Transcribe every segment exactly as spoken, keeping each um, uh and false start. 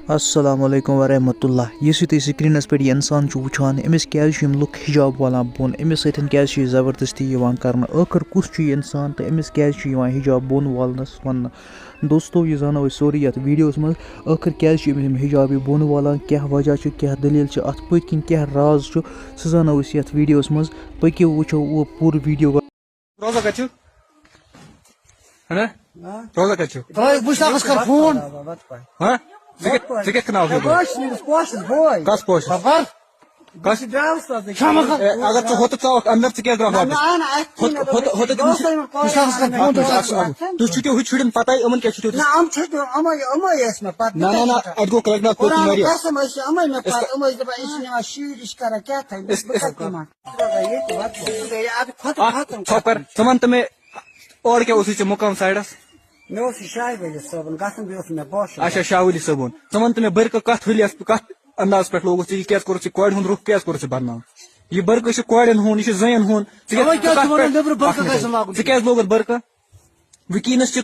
السلام علیکم ورحمۃ اللہ۔ یُس یہِ تُہۍ سکرینس پٮ۪ٹھ یہِ انسان چھُ وٕچھان، أمِس کیازِ چھِ یِم لُکھ حجاب والان بۄن؟ أمِس سۭتۍ کیازِ چھِ یہِ زبردستی یِوان کرنہٕ؟ ٲخر کُس چھُ یہِ انسان تہٕ أمِس کیازِ چھُ یِوان حجاب بۄن والنس وننہٕ؟ دوستو، یہِ زانو أسۍ سورُے یتھ ویڈیوس منٛز۔ ٲخر کیازِ چھِ أمِس یِم حجاب یہِ بۄن والان؟ کیاہ وجہ چھُ؟ کیاہ دٔلیٖل چھِ؟ اتھ پٔتۍ کِنۍ کیاہ راز چھُ؟ سُہ زانو أسۍ یتھ ویڈیوس منٛز۔ پٔکِو وٕچھو او پوٗرٕ ویڈیو۔ روزان کتہِ چھُ؟ ہنا؟ ہاں؟ روزان کتہِ چھُ؟ ترٛٲیِو، بہٕ چھُس تَس کَران فون۔ ہاں؟ ژٕ کیٛاہ، ژٕ کیٛاہ کٕناوَکھ ہے، یہِ؟ بہٕ حظ چھُس أمِس پوشَس بوے۔ کَس پوشَس؟ بَبَر۔ کَس؟ بہٕ چھُس درٛاوُس تَس أکِس۔ شامَس کَر۔ اے، اگر ژٕ ہوٚتَتھ ژاوَکھ اَندَر، ژٕ کیٛاہ درٛاوَکھ نہ، واپَس؟ نہ، اَتھ ہوٚتہٕ، کِنۍ ہوٚتہٕ، ہوٚتَتھ بہٕ چھُس تٔمِس پوشَس بوے۔ اَکھ، اَکھ، اَکھ۔ تُہۍ چھِو تہِ ہُتھ شُرٮ۪ن پَتَے، یِمَن کیٛاہ چھُو تُہۍ؟ نہ، یِم چھِ تِم، یِمَے، یِمَے ٲسۍ مےٚ پَتہٕ۔ نہ، نہ، نہ، اَتہِ گوٚو کَلَک نہ، کوٚت قرآن واریاہ۔ قسم ٲسۍ یہِ، یِمَے مےٚ أسۍ پَتہٕ، یِم ٲسۍ دَپان، یہِ چھِ نِوان شُرۍ، یہِ چھِ کَران کیٛاہ تھٲے، أسۍ، بہٕ کَرٕ أسۍ، تِمَن۔ اَدٕ کھۄتہٕ اکھ کھۄتہٕ ژھۄپ کر، ژٕ وَن تہٕ مےٚ، اورٕ کیٛاہ اوسُے ژےٚ مُقام سایڈَس؟ مےٚ اوس یہِ شاہ ؤلی صٲبُن، گژھُن بیٚیہِ اوس مےٚ بوشَن۔ اچھا، شاہ ؤلی صٲبُن۔ ژٕ وَن تہٕ مےٚ، بٔرکہٕ کَتھ حُلیَس، کَتھ اَندازَس پٮ۪ٹھ لوگُتھ ژےٚ؟ یہِ کیٛازِ کوٚرُتھ ژےٚ کورِ ہُنٛد روٚخ کیٛازِ کوٚرُتھ ژےٚ بدنام؟ یہِ بٔرکہٕ چھِ کورٮ۪ن ہُنٛد، یہِ چھِ زَنٮ۪ن ہُنٛد۔ ژٕ کیٛازِ، اَوَے کیٛازِ ژٕ چھِ کَتھ وَنان پٮ۪ٹھ، نیٚبرٕ بٔرکہٕ اَکھ گژھِ مِنٹ۔ لاگُن؟ ژٕ کیٛازِ لوگُتھ بٔرکہٕ؟ وٕنکیٚنَس چھِ،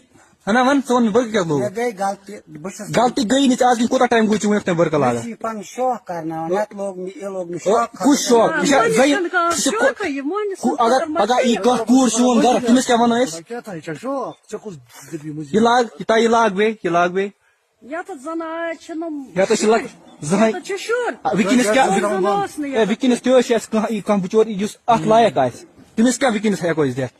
ہنا وَن، ژٕ وَن مےٚ بٔرکہٕ کیٛازِ لوگُتھ؟ مےٚ گٔے غلطی، بہٕ چھُس غلطی گٔیی نہٕ ژےٚ، آز کِنہٕ کوٗتاہ ٹایم گوٚو ژےٚ وٕنیُک تام بٔرکہٕ مےٚ لاگان؟ چھُ یہِ پَنُن شوق کرناوان، نَتہٕ لوگ مےٚ، یہِ لوگ مےٚ او، شوق کُس خٲطرٕ۔ شوق؟ یہِ چھا مےٚ زَنہِ، چھُنہٕ کانٛہہ ژٕ چھِ کو-، شوقٕے، یہِ مۄہنِو سُنٛد کو-، اگر خٲطرٕ ما پگاہ چھُ یی یہِ؟ کانٛہہ کوٗر چون گرٕ، تٔمِس کیٛاہ وَنو أسۍ؟ کیٛاہ تھایہِ ژےٚ شوق؟ ژےٚ کُس دٔپی مٔنٛزۍ؟ یہِ لاگ، یہِ تھاو، یہِ لاگ بیٚیہِ، یہِ لاگ بیٚیہِ۔ یَتھ زَن آے چھِنہٕ یَتھ أسۍ چھِ لَگ-، زٕہٕنۍ۔ یَتھ چھِ شُر۔ آ، وٕنکیٚنَس کیٛاہ؟ زَن اوس نہٕ اے، یَتھ۔ وٕنکیٚنَس تہِ حظ چھِ اَسہِ کانٛہہ، یہِ کانٛہہ بِچور، یُس اَتھ لایق آسہِ، تٔمِس کیٛاہ وٕنکیٚنَس ہٮ۪کو أسۍ دِتھ؟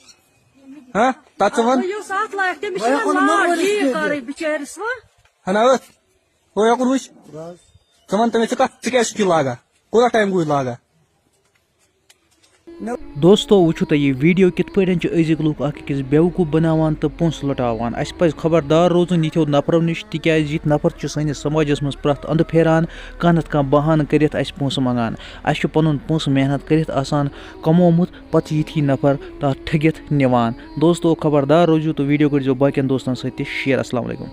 ہاں، تَتھ ژٕ وَن۔ اَدٕ یُس اَتھ لایق، تٔمِس چھِ وۄنۍ ہٮ۪کو نہٕ وار مٔنٛزۍ یی کٔرِتھ۔ کَرٕنۍ بِچٲرِس وۄنۍ۔ ہَنا ٲتھ، ہُہ ہٮ۪کُن وٕچھ۔ ژٕ وَن تہٕ مےٚ، ژٕ کَتھ، ژٕ کیٛازِ چھُکھ یہِ لاگان؟ کوٗتاہ ٹایم گوٚو یہِ لاگان؟ دوستو، وٕچھِو تُہۍ یہِ ویڈیو کِتھ پٲٹھۍ چھِ أزِکۍ لُکھ اَکھ أکِس بیوقوٗف بَناوان تہٕ پونٛسہٕ لُٹاوان۔ اَسہِ پَزِ خبردار روزُن یِتھیو نفرو نِش، تِکیٛازِ یِتھۍ نفر چھِ سٲنِس سماجَس منٛز پرٛٮ۪تھ اَندٕ پھیران، کانٛہہ نَتہٕ کانٛہہ بہانہٕ کٔرِتھ اَسہِ پونٛسہٕ منٛگان۔ اَسہِ چھُ پَنُن پونٛسہٕ محنت کٔرِتھ آسان کمومُت، پتہٕ چھِ یِتھی نفر تتھ ٹھٔگِتھ نِوان۔ دوستو، خبردار روٗزِو تہٕ ویڈیو کٔرۍزیو باقین دوستن سۭتۍ تہِ share۔ السلام علیکم۔